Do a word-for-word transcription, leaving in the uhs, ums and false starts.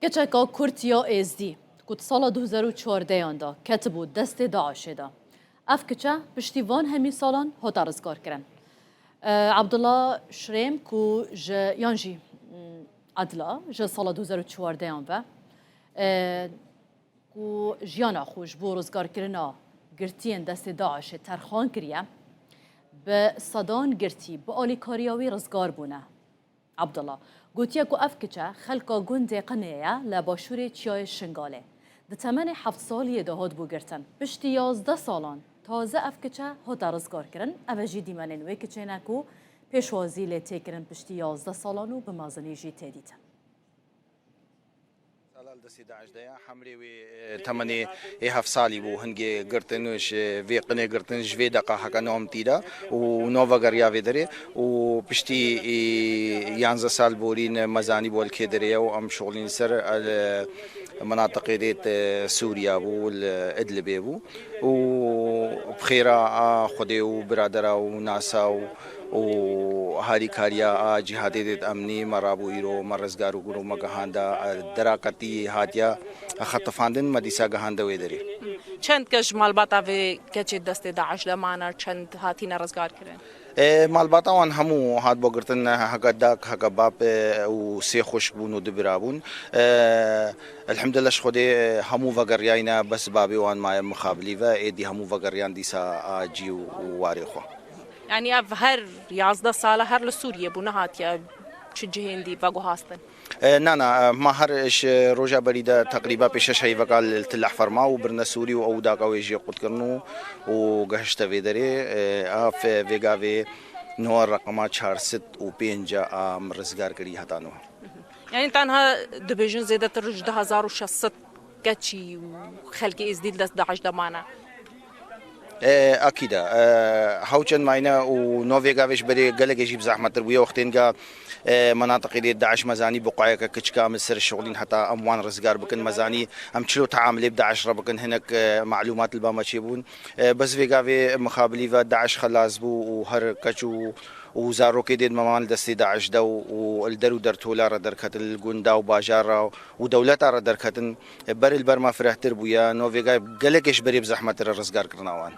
Keçeka Kurd ya Êzdî ku di sala du hezar û çardeyan de ketibû destê DAIŞê de, ev kiçe piştî van hemî salan hate rizgarkirin. E, Abdullah Şirêm ku ji, yan jî, mm, Edla ji sala du hezar û çardeyan ve, e, ku jiyana xwe ji bo rizgarkirina girtiyên destê DAIŞê terxan kiriye, bi sedan girtî bi alîkariya wî rizgar bûne. Abdullah gotiye ku ev kiçe xelka gundê Qinê ye li başûrê çiyayê Şingalê. Di temenê heft saliyê de hatibû girtin. Piştî yazdeh salan taze ev kiçe hate rizgarkirin. Ev e jî dîmenên wê kiçê ne ku pêşwazî lê tê kirin piştî yazdeh salan û bi mezinî jî tê dîtin. Sala li destê DAIŞ de ye. Hemrê wê, e, temenê ê heft salî bû, hingê girtin, ji vê qinê girtin, ji vê deqa heke nam tî de û nav vegeriya vê derê û piştî, e, yanzdeh sal borîn me zanî bû li kê derê ye û em şixulîn ser, e, li minatiqê dê, e, Sûriya bû, li Idlibê bû û bi xêra a Xwedê û biradera û nasa û û harîkariya a cîhatê dê emnî me rabû îro me rizgar û guro me gihanda, e, dera qetî hatiye xetifandin me dîsa gihande wê derê. Çend kes ji malbata vê keçê destê DAIŞ de mane, çend hatine rizgar kirin? E, malbata wan hemû hat bo girtin, heke dak, heke bap, e, û sê xwişk bûn û du bira bûn. E, Elhamdulillah ji Xwedê, e, hemû vegeriyayne, bes babê wan maye mixabilî ve, êdî hemû vegeriyan dîsa a cî û, û warê xwe. Yanî ev her yazdeh sala her li Sûriyê bû, nehatiye çi cihên dî veguhastin? E, na, na, e, ma her ji roja berî de teqrîba pê şeş heyveka li Til Ehfer ma û birine Sûrî û ew daka wê jê qutkirin û, û gehişte vê derê. E, ev, e, vê gavê niha reqema çar sed û pênc a em rizgar kirî heta niha. Yanî tenha dibêjin zêdetir ji du hezar û şeş sed keçî û xelkê Êzdî li dest DAIŞ de mane. E, akîd e. E, hew çend mayne û novê gavê ji berê gelekê jî bi zehmettir bûye. Wextên ga, e, menatiqê dê DAIŞ me zanî buqayeke kiçika em li ser şixulîn heta em wan rizgar bikin. Me zanî em çilo teamilê bi DAIŞ re bikin. Hinek, e, malûmat li ba me çêbûn. E, bes vê gavê mixabilî ve DAIŞ xelas bû û her keç û, û zarokê dê di meman li destê DAIŞ de û, û li der û dertola re derketin, li gunda û bajara û dewleta re derketin. E, ber li ber me firehtir bûye. No vê gavê gelekê ji berê bi zehmet re rizgar kirina wan.